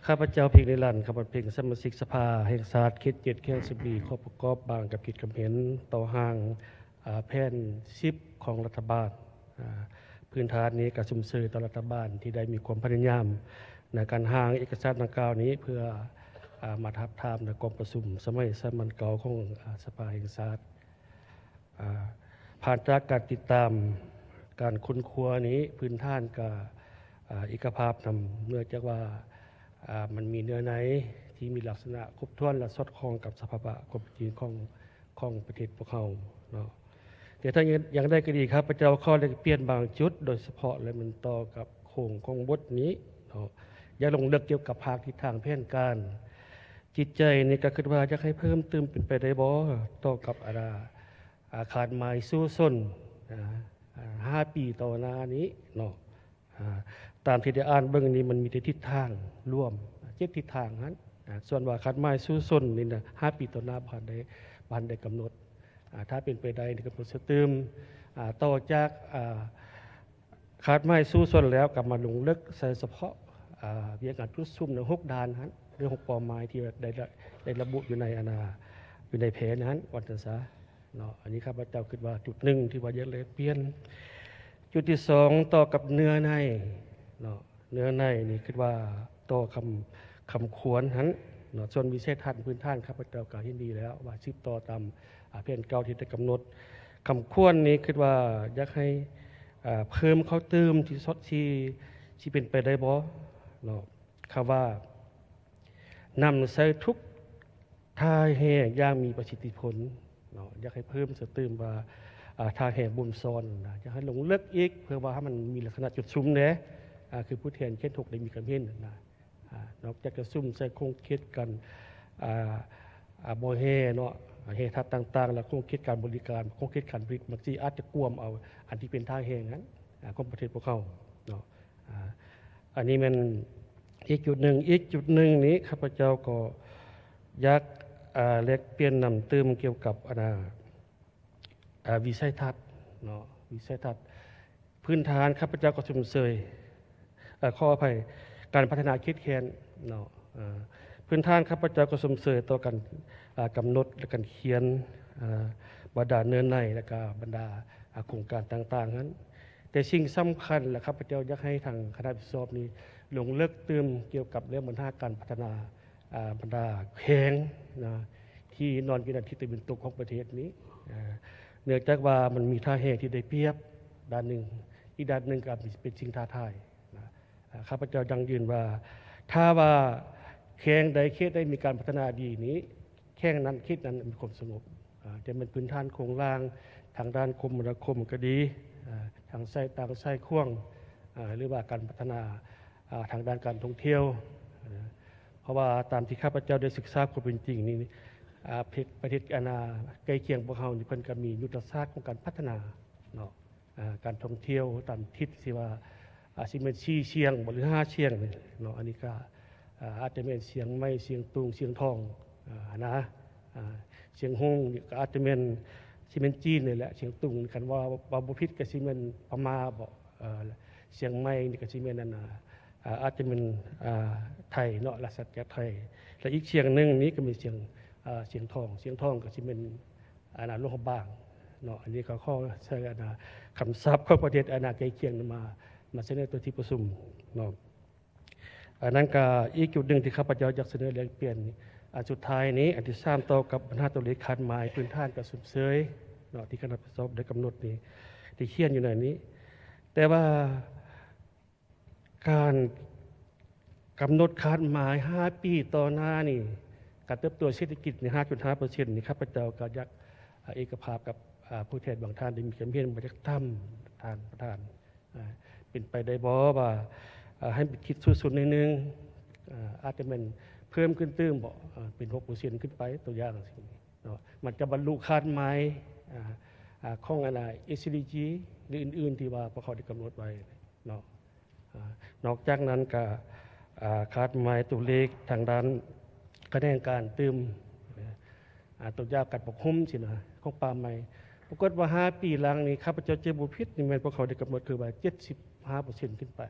ຂ້າພະເຈົ້າ ເພັງ ນິລັນ ຄຳພັນເພັງ ສະມາຊິກສະພາແຫ່ງຊາດເຂດເຈັດ ແຂວງໄຊຍະບູລີ ຂໍປະກອບບາງກັບກິດຄຳເຫັນຕໍ່ຮ່າງ ອາ ແຜນສິບຂອງລັດຖະບານ ອາ ພື້ນຖານນີ້ກໍຊົມເຊີຍຕໍ່ລັດຖະບານທີ່ໄດ້ມີຄວາມພະຍາຍາມໃນການຮ່າງເອກະສານດັ່ງກ່າວນີ້ ເພື່ອ ອາ ມາທາບທາມໃນກອງປະຊຸມສະໄໝສາມັນເກົ່າຂອງ ອາ ສະພາແຫ່ງຊາດ. ອາ ຜ່ານຈາກການຕິດຕາມການຄົ້ນຄວ້ານີ້ ພື້ນຖານກະ ອາ ເອກະພາບນຳ ເນື່ອງຈາກວ່າ ອາ ມັນມີເນື້ອໃນທີ່ມີລັກສະນະຄົບຖ້ວນ ແລະ ສອດຄ່ອງກັບສະພາວະຄວາມເປັນຈິງຂອງ ຂອງປະເທດພວກເຮົາເນາະ. ແຕ່ເຖິງຢ່າງໃດກໍດີ ຂ້າພະເຈົ້າຂໍແລກປ່ຽນບາງຈຸດ ໂດຍສະເພາະແລ້ວແມ່ນຕໍ່ກັບໂຄງຂອງບົດນີ້ເນາະ. ຢາກລົງເລິກກ່ຽວກັບພາກທິດທາງແຜນການ. ຈິດໃຈນີ້ກໍຄິດວ່າຢາກໃຫ້ເພີ່ມຕື່ມເປັນໄປໄດ້ບໍ່ ຕໍ່ກັບ ອາ ອາ ຄາດໝາຍສູ້ຊົນ ອາ ອາ ຫ້າປີຕໍ່ໜ້ານີ້ເນາະ. ອາ ຕາມທີ່ໄດ້ອ່ານເບິ່ງນີ້ ມັນມີແຕ່ທິດທາງລວມ ເຈັດທິດທາງຫັ້ນ. ອາ ສ່ວນວ່າຄາດໝາຍສູ້ຊົນນີ້ນະ ຫ້າປີຕໍ່ໜ້າ ບໍ່ທັນໄດ້ ບໍ່ທັນໄດ້ກຳນົດ. ອາ ຖ້າເປັນໄປໄດ້ນີ້ ກຳນົດເຊິ່ງຕື່ມ ອາ ຕໍ່ຈາກ ອາ ຄາດໝາຍສູ້ຊົນແລ້ວ ກໍມາລົງເລິກໃສ່ສະເພາະ ອາ ວຽກງານຈຸດສຸມໃນຫົກດ້ານຫັ້ນ ຫຼື ຫົກເປົ້າໝາຍທີ່ໄດ້ ໄດ້ລະບຸຢູ່ໃນ ອັນນາ ຢູ່ໃນແຜນຫັ້ນ ວ່າຊັ້ນຊະເນາະ. ອັນນີ້ຂ້າພະເຈົ້າຄິດວ່າຈຸດໜຶ່ງທີ່ວ່າຢາກແລກປ່ຽນ. ຈຸດທີສອງ ຕໍ່ກັບເນື້ອໃນເນາະ. ເນື້ອໃນນີ້ຄິດວ່າຕໍ່ຄຳ ຄຳຄວນຫັ້ນເນາະ. ສ່ວນວິໄສທັດພື້ນຖານ ຂ້າພະເຈົ້າກໍເຫັນດີແລ້ວວ່າສືບຕໍ່ຕາມ ອາ ແຜນເກົ່າທີ່ໄດ້ກຳນົດ. ຄຳຄວນນີ້ຄິດວ່າຢາກໃຫ້ ອາ ເພີ່ມເຂົ້າຕື່ມທີ່ສອດ ທີ່ ທີ່ເປັນໄປໄດ້ບໍ່ເນາະ. ຄຳວ່ານຳໃຊ້ທຸກທ່າແຮ່ຢ່າງມີປະສິດທິຜົນເນາະ. ຢາກໃຫ້ເພີ່ມເຊິ່ງຕື່ມວ່າ ອາ ທ່າແຮ່ບົນຊອນນະ ຢາກໃຫ້ລົງເລິກອີກ ເພື່ອວ່າໃຫ້ມັນມີລັກສະນະຈຸດສຸມແດ່ ອາ ຄືຜູ້ແທນເຂດຫົກໄດ້ມີຄວາມເຫັນນະ. ອາ ນອກຈາກຈະສຸມໃສ່ຂົງເຂດການ ອາ ອາ ບໍ່ແຮ່ເນາະ ແຮ່ທາດຕ່າງໆ ແລະ ຂົງເຂດການບໍລິການ ຂົງເຂດການຜະລິດ ມັນຊິອາດຈະກວມເອົາອັນທີ່ເປັນທ່າແຮ່ນັ້ນ ອາ ຂອງປະເທດພວກເຮົາເນາະ. ອາ ອັນນີ້ແມ່ນອີກຈຸດໜຶ່ງ. ອີກຈຸດໜຶ່ງນີ້ ຂ້າພະເຈົ້າກໍຢາກ ອາ ແລກປ່ຽນນຳຕື່ມກ່ຽວກັບ ອັນນາ ອາ ວິໄສທັດເນາະ ວິໄສທັດ. ພື້ນຖານຂ້າພະເຈົ້າກໍຊົມເຊີຍ ເອີ ຂໍອະໄພ ການພັດທະນາເຂດແຄ້ນເນາະ. ເອີ ພື້ນຖານຂ້າພະເຈົ້າກໍຊົມເຊີຍຕໍ່ການ ອາ ກຳນົດ ແລະ ການຂຽນ ອາ ບັນດາເນື້ອໃນ ແລະ ກະບັນດາ ອາ ໂຄງການຕ່າງໆຫັ້ນ. ແຕ່ສິ່ງສຳຄັນ ແລະ ຂ້າພະເຈົ້າຢາກໃຫ້ທາງຄະນະຮັບຜິດຊອບນີ້ລົງເລິກຕື່ມກ່ຽວກັບເລື່ອງບັນຫາການພັດທະນາ ອາ ບັນດາແຂວງນະ ທີ່ນອນຢູ່ດ້ານທິດຕາເວັນຕົກຂອງປະເທດນີ້ ອາ ເນື່ອງຈາກວ່າມັນມີທ່າແຮ່ທີ່ໄດ້ປຽບດ້ານໜຶ່ງ ອີກດ້ານໜຶ່ງກໍອາດເປັນສິ່ງທ້າທາຍນະ. ອາ ຂ້າພະເຈົ້າຢັ້ງຢືນວ່າ ຖ້າວ່າແຂວງໃດເຂດໃດມີການພັດທະນາດີນີ້ ແຂວງນັ້ນເຂດນັ້ນມີຄວາມສະຫງົບ ອາ ຈະແມ່ນພື້ນຖານໂຄງລ່າງ ທາງດ້ານຄົມມະນາຄົມກໍດີ ອາ ທາງສາຍຕ່າງສາຍຂວາງ ອາ ຫຼືວ່າການພັດທະນາ ອາ ທາງດ້ານການທ່ອງທ່ຽວ ເພາະວ່າຕາມທີ່ຂ້າພະເຈົ້າໄດ້ສຶກສາຄວາມເປັນຈິງນີ້ ອາ ປະເທດ ປະເທດ ອັນນາ ໃກ້ຄຽງພວກເຮົານີ້ ເພິ່ນກໍມີຍຸດທະສາດຂອງການພັດທະນາເນາະ ອາ ການທ່ອງທ່ຽວຕາມທິດ ຊິວ່າ ອາ ຊິແມ່ນສີ່ຊຽງບໍ ຫຼື ຫ້າຊຽງນີ້ເນາະ. ອັນນີ້ກໍ ອາ ອາດຈະແມ່ນຊຽງໃໝ່ ຊຽງຕຸງ ຊຽງທອງ ອາ ນະ ອາ ຊຽງຮົງນີ້ກໍອາດຈະແມ່ນ ຊິແມ່ນຈີນນີ້ແຫຼະ ຊຽງຕຸງ ຄັນວ່າ ວ່າບໍ່ຜິດກໍຊິແມ່ນພະມ້າບໍ ເອີ ຊຽງໃໝ່ນີ້ກໍຊິແມ່ນ ອັນນາ ອາ ອາດຈະແມ່ນ ອາ ໄທເນາະ ລາຊະອານາຈັກໄທ ແລະ ອີກຊຽງໜຶ່ງນີ້ກໍແມ່ນຊຽງ ອາ ຊຽງທອງ ຊຽງທອງກໍຊິແມ່ນ ອັນນາ ຫຼວງພະບາງເນາະ. ອັນນີ້ກໍຂໍໃຊ້ ອັນນາ ຄຳສັບຂອງປະເທດ ອັນນາ ໃກ້ຄຽງມາ ມາສະເໜີຕໍ່ທີ່ປະຊຸມເນາະ. ອັນນັ້ນກໍອີກຈຸດໜຶ່ງທີ່ຂ້າພະເຈົ້າຢາກສະເໜີແລກປ່ຽນ. ອັນສຸດທ້າຍນີ້ ອັນທີສາມ ຕໍ່ກັບບັນຫາຕົວເລກຄາດໝາຍພື້ນຖານການຊົມເຊີຍເນາະ ທີ່ຄະນະຮັບຜິດຊອບໄດ້ກຳນົດນີ້ ທີ່ຂຽນຢູ່ໃນນີ້ ແຕ່ວ່າການກຳນົດຄາດໝາຍຫ້າປີຕໍ່ໜ້ານີ້ ການເຕີບໂຕເສດຖະກິດນີ້ ຫ້າຈຸດຫ້າເປີເຊັນນີ້ ຂ້າພະເຈົ້າກໍຢາກ ອາ ເອກະພາບກັບ ອາ ຜູ້ແທນບາງທ່ານທີ່ມີຄວາມເຫັນວ່າຢາກຖາມທ່ານປະທານ ອາ ເປັນໄປໄດ້ບໍ່ວ່າ ອາ ໃຫ້ໄປຄິດສູງສຸດໜ້ອຍໜຶ່ງ ອາ ອາດຈະແມ່ນເພີ່ມຂຶ້ນຕື່ມບໍ ອາ ເປັນຫົກເປີເຊັນຂຶ້ນໄປ ຕົວຢ່າງຈັ່ງຊີ້ເນາະ ມັນຈະບັນລຸຄາດໝາຍ ອາ ອາ ຂອງອັນນ່າ ເອສດີຈີ ຫຼື ອື່ນໆ ທີ່ວ່າພວກເຂົາໄດ້ກຳນົດໄວ້ເນາະ. ອາ ນອກຈາກນັ້ນກະ ອາ ຄາດໝາຍຕົວເລກທາງດ້ານຂະແໜງການຕື່ມ ອາ ຕົວຢ່າງການປົກຄຸມຊີ້ນະ ຂອງປ່າໄມ້ ປາກົດວ່າຫ້າປີຫຼັງນີ້ ຂ້າພະເຈົ້າຈຳບໍ່ຜິດນີ້ ແມ່ນພວກເຂົາໄດ້ກຳນົດຄືວ່າເຈັດສິບຫ້າເປີເຊັນຂຶ້ນໄປ.